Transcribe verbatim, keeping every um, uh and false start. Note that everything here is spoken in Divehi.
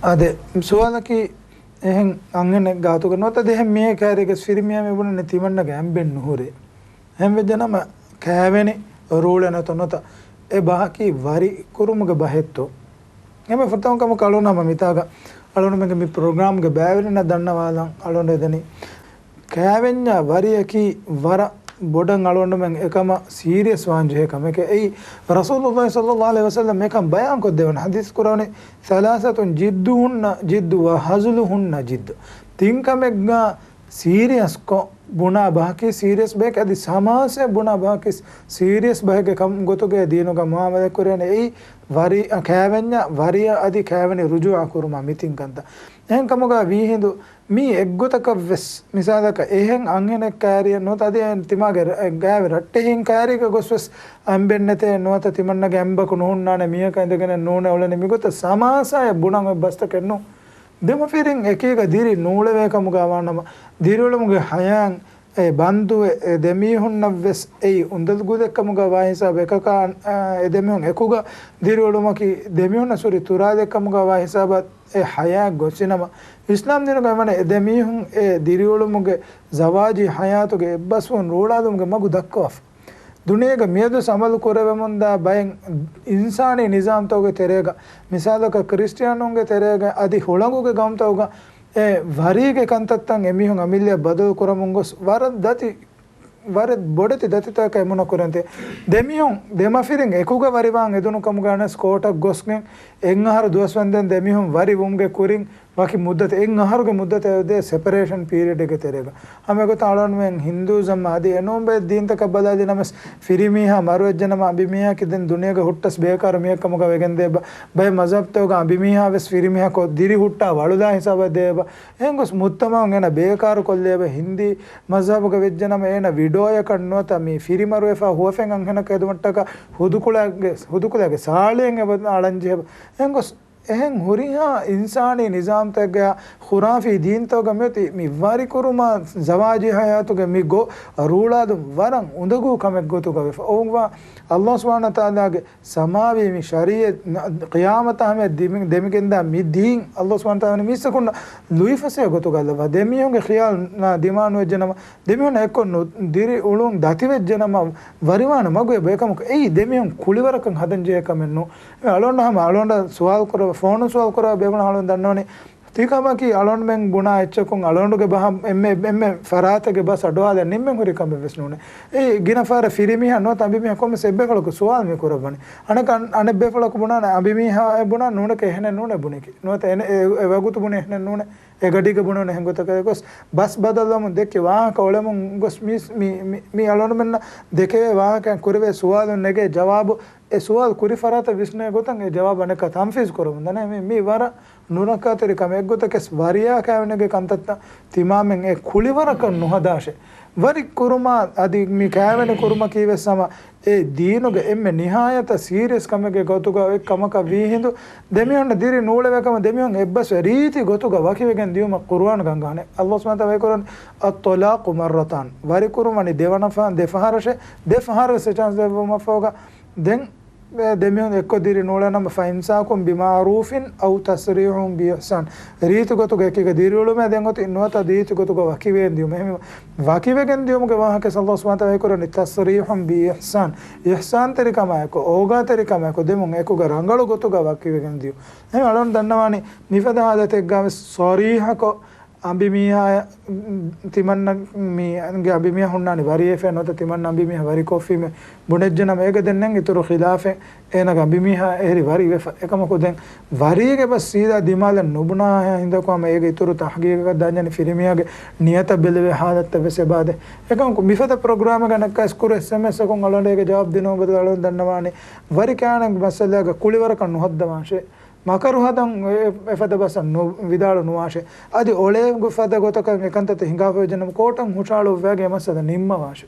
އާދެ، ސުވާލަކީ އެހެން އަންހެނެއް ގާތުގަ ނުވަތަ ދެހެން މީހެއް ކައިރީގަ ފިރިމީހާ މި ބުނަނީ ތިމަންނަގެ އަނބެއް ނުހުރޭ. އެހެން ވެއްޖެ ނަމަ ކައިވެނި ރޫޅެއް ނެތޯ ނުވަތަ އެ ބަހަކީ ވަރި ކުރުމުގެ ބަހެއްތޯ؟ އެންމެ ފުރަތަމަ ކަމަކަށް އަޅުގަނޑު ހަމަ މިތާގަ އަޅުގަނޑުމެންގެ މި ޕްރޮގްރާމްގެ ބައިވެރިންނަށް ދަންނަވާލަން އަޅުގަނޑު އެދެނީ. ކައިވެންޏާ ވަރިއަކީ ވަރަށް ބޮޑަށް އަޅުގަނޑުމެން އެކަމަށް ސީރިއަސް ވާން ޖެހޭ ކަމެކޭ. އެއީ ރަސޫލުﷲ ޞައްލަﷲ ޢަލައިހި ވަސައްލަމް އެކަން ބަޔާން ކޮށްދެވުނު ޙަދީޘް ކުރަވަނީ، ثلاثة جدهن جد وهزلهن جد. ތިން ކަމެއްގަ ސީރިއަސްކޮށް ބުނާ ބަހަކީ ސީރިއަސް ބަހެކޭ. އަދި ސަމާސާއަށް ބުނާ ބަހަކީ ސީރިއަސް ބަހެއްގެ ކަމުގޮތުގައި ދީނުގަ މުޢާމަލާތް ކުރޭނެ. އެއީ ވަރި، ކައިވެންޏާ ވަރިއަށް އަދި ކައިވެނި ރުޖޫޢަ ކުރުމާ މި ތިން ކަންތައް. އެހެން ކަމުގަ ވީހިނދު މީ އެއްގޮތަކަށްވެސް، މިސާލަކަށް އެހެން އަންހެނެއް ކައިރިއެއް ނުވަތަ އަދި އެ ތިމާގެ ރަ-، ގާތް ރައްޓެހިން ކައިރީގަ ގޮސްވެސް އަނބެއްނެތޭ ނުވަތަ ތިމަންނަގެ އަނބަކު ނުހުންނާނެ މީހަކަށް އިނދެގެނެއް ނޫނޭ އުޅެނީ. މިގޮތަށް ސަމާސާއަށް ބުނަން އޮތް ބަސްތަކެއް ނޫން. ދެމަފިރިން އެކީގަ ދިރި ނޫޅެވޭ ކަމުގަ ވާނަމަ، ދިރިއުޅުމުގެ ޙަޔާތް އެ ބަންދުވެ، އެ ދެމީހުންނަށްވެސް އެއީ އުނދަގޫލެއްކަމުގަ ވާ ހިސާބަށް އެކަކާ، އާ، އެ ދެމީހުން އެކުގަ ދިރިއުޅުމަކީ ދެމީހުންނަށް ހުރި ތުރާލެއްކަމުގަ ވާ ހިސާބަށް އެ ޙަޔާތް ގޮސްފިނަމަ، އިސްލާމް ދީނުގަ އެވަނީ އެ ދެމީހުން އެ ދިރިއުޅުމުގެ ޒަވާޖީ ޙަޔާތުގެ އެއްބަސްވުން ރޫޅާލުމުގެ މަގު ދައްކަވާފަ. ދުނިޔޭގަ މިއަދު ސަމަލު ކުރެވެމުންދާ ބައެއް އިންސާނީ ނިޒާމްތަކުގެ ތެރޭގަ، މިސާލަކަށް ކްރިސްޓިއާނުންގެ ތެރޭގަ އަދި ހުޅަނގުގެ ގައުމުތަކުގަ އެ ވަރީގެ ކަންތައްތައް އެމީހުން އަމިއްލައަށް ބަދަލު ކުރަމުން ގޮސް ވަރަށް ދަތި، ވަރަށް ބޮޑެތި ދަތިތަކަކަށް އެމުނަ ކުރަންތެ. ދެމީހުން ދެމަފިރިން އެކުގަ ވަރިވާން އެދުނު ކަމުގަ ނަސް ކޯޓަށް ގޮސްގެން އެއްއަހަރު ދުވަސްވަންދެން ދެމީހުން ވަރި ވުމުގެ ކުރިން ވަކި މުއްދަތެއް، އެއްއަހަރުގެ މުއްދަތެއް ދޭ ސެޕަރޭޝަން ޕީރިއަޑްގެ ތެރޭގަ. ހަމަ އެގޮތަށް އަޅުގަނޑުމެން ހިންދޫއިޒަމް އަދި އެނޫން ބައެއް ދީންތަކަށް ބަލާލި ނަމަސް، ފިރިމީހާ މަރުވެއްޖެނަމަ އަނބިމީހާއަކީ ދެން ދުނިޔޭގަ ހުއްޓަސް ބޭކާރު މީހެއް ކަމުގަ ވެގެން ދޭ. ބަ-، ބައެއް މަޒްހަބްތަކުގަ އަނބިމީހާވެސް ފިރިމީހަކު ދިރި ހުއްޓާ ވަޅުލާ ހިސާބަށް ދޭ. އެހެން ގޮސް މުޖްތަމަޢުން އޭނަ ބޭކާރު ކޮށްލޭ. ހިންދީ މަޒްހަބުގަ ވެއްޖެނަމަ އޭނަ ވިޑޯއަކަށް ނުވަތަ މި ފިރިމަރުވެފަ ހުވަފެން އަންހެނަކަށް ހެދުމަށްޓަކަ ހުދުކުޅައިގެ، ހުދުކުލައިގެ ސާޅީއެއް އެބަ އަޅަންޖެހޭ. އެހެން ގޮސް އެހެން ހުރިހާ އިންސާނީ ނިޒާމްތަކެއްގަ ޚުރާފީ ދީންތަކުގަ މިއޮތީ މި ވަރިކުރުމާ، ޒަވާޖީ ޙަޔާތުގެ މި ގޮ ރޫޅާލުން ވަރަށް އުނދަގޫ ކަމެއް ގޮތުގަ ވެފަ. އޮވާ ﷲ ސުބްޙާނަހޫ ވަތަޢާލާގެ ސަމާވީ މި ޝަރީޢަތް ނަ-، ޤިޔާމަތާ ހަމަޔަށް ދިމި-، ދެމިގެންދާ މި ދީން ﷲ ސުބްޙާނަހޫ ވަތަޢާލާ މީސްތަކުންނަށް ލުއިފަސޭހަ ގޮތުގަ ލައްވާ. ދެމީހުންގެ ޚިޔާލު ނާ ދިމާ ނުވެއްޖެނަމަ، ދެމީހުންނަށް އެއްކޮށް ނު-، ދިރި އުޅުން ދަތިވެއްޖެނަމަ، ވަރިވާނެ މަގު އެބަ އެކަމަކު އެއީ ދެމީހުން ކުޅިވަރަކަށް ހަދަން ޖެހޭ ކަމެއް ނޫން. އަޅުގަނޑަށް ހަމަ އަޅުގަނޑަށް ސުވާލު ކުރަ، ފޯނުން ސުވާލު ކުރަ ބޭފުޅުން އަޅުގަނޑު ދަންނަވަނީ، ތިކަމަކީ އަޅުގަނޑުމެން ބުނާ އެއްޗަކުން އަޅުގަނޑުގެ ބަހަށް އެންމެ، އެންމެ ފަރާތެއްގެ ބަސް އަޑުއަހާލަން ނިންމެން ހުރި ކަމެއް ވެސް ނޫނޭ. އެ ގިނަ ފަހަރަށް ފިރިމީހާ ނުވަތަ އަނބިމީހާ ކޮންމެސް އެއްބޭފުޅަކު ސުވާލު މި ކުރައްވަނީ. އަނެކަ-، އަނެއްބޭފުޅަކު ބުނާނެ އަނބިމީހާ އެ ބުނާ ނޫނެކޭ އެހެނެއް ނޫނޭ ބުނެކި. ނުވަތަ އެ، އެ ވަގުތު ބުނީ އެހެނެއް ނޫނޭ. އެ ގަޑީގަ ބުނުން އެހެން ގޮތަކަށް ގޮސް، ބަސް ބަދަލުވަމުން ދެއްކި ވާހަކަ އުޅެމުން ގޮސް މީސް-، މި، މި، މި އަޅުގަނޑުމެންނަށް ދެކެވޭ ވާހަކައިން ކުރެވޭ ސުވާލުން ނެގޭ ޖަވާބު، އެ ސުވާލު ކުރި ފަރާތަށް ވިސްނޭ ގޮތަށް އެ ޖަވާބު އަނެއްކާ ތަންފީޒު ކުރަމުން ދަނީ. މި، މި ވަރަށް ނުރައްކާތެރި ކަމެއް. އެއްގޮތަކަސް ވަރިޔާ ކައިވެނިގެ ކަންތައްތައް ތިމާމެން އެ ކުޅިވަރަކަށް ނުހަދާށޭ. ވަރި ކުރުމާ އަދި މި ކައިވެނި ކުރުމަކީ ވެސް ހަމަ އެ ދީނުގެ އެންމެ ނިހާޔަތަށް ސީރިއަސް ކަމެއްގެ ގޮތުގަ އޮތް ކަމަކަށް ވީ ހިނދު، ދެމީހުންނަށް ދިރި ނޫޅެވޭ ކަމަށް ދެމީހުން އެއްބަސްވެ ރީތި ގޮތުގަ ވަކިވެގެން ދިޔުމަށް ޤުރުއާން ގަންގަހަނެ. ﷲ ސުބްޙާނަހޫ ވަތަޢާލާ ވަޙީ ކުރަން، الطلاق مرتان، ވަރި ކުރުމަނީ ދެވަނަ ފަ-، ދެ ފަހަރަށެ، ދެ ފަހަރަށް ވެސް ޗާންސް ދެއްވުމަށްފަހުގަ، ދެން އެ ދެމީހުން އެއްކޮށް ދިރި ނޫޅެނަމަ، فإمساك بمعروف أو تسريح بإحسان، ރީތި ގޮތުގަ އެކީގަ ދިރިއުޅުމޭ ދެން އޮތީ ނުވަތަ ރީތި ގޮތުގަ ވަކިވެގެން ދިޔުމޭ. އެހެންވީމަ ވަކިވެގެން ދިޔުމުގެ ވާހަކަ ﷲ ސުބްޙާނަހޫ ވަތަޢާލާ ވަޙީ ކުރަނީ تسريح بإحسان، އިޙްސާންތެރިކަމާއެކު، އޯގާތެރިކަމާއެކު ދެމުން އެކުގަ ރަނގަޅު ގޮތުގަ ވަކިވެގެން ދިޔުން. އެހެން އަޅުގަނޑު ދަންނަވާނީ މިފަދަ ހާލަތެއްގަ ވެސް ޞަރީޙަކޮށް އަނބިމީހާ، ތިމަންނަ މީގެ އަނބިމީހާ ހުންނާނީ ވަރިވެފަ ނުވަތަ ތިމަންނަ އަނބިމީހާ ވަރިކޮށްފީމޭ ބުނެއްޖެނަމަ، އޭގަ ދެން ނެތް އިތުރު ޚިލާފެއް، އޭނަގެ އަނބިމީހާ އެހެރީ ވަރިވެފަ. އެކަމަކު ދެން ވަރީގެ ބަސް ސީދާ ދިމާލަށް ނުބުނާ ހިނދަކު ހަމަ އޭގެ އިތުރު ތަޙްޤީޤަކަށް ދާންޖެހޭނީ ފިރިމީހާގެ ނިޔަތަށް ބެލެވޭ ހާލަތަށް ވެސް އެބަ ދޭ. އެކަމަކު މިފަދަ ޕްރޮގްރާމެއްގަ އަނެއްކާ އިސްކުރު އެސްއެމްއެސްއަކުން އަޅުގަނޑު އޭގެ ޖަވާބު ދިނުމަށް ބަދަލު އަޅުގަނޑު ދަންނަވާނީ ވަރި ކައިވެނި މައްސަލައިގަ ކުޅިވަރަކަށް ނުހައްދަވާށޭ. މަކަރު ހަދަން އެ-، އެފަދަ ބަސްއަށް ނު-، ވިދާޅު ނުވާށޭ. އަދި އޮޅޭ ގޮ-، ފަދަ ގޮތަކަށް އެކަންތައްތައް ހިނގާފަ ވެއްޖެނަމަ ކޯޓަށް ހުށަހަޅުއްވައިގެން އެ މައްސަލަ ނިންމަވާށޭ.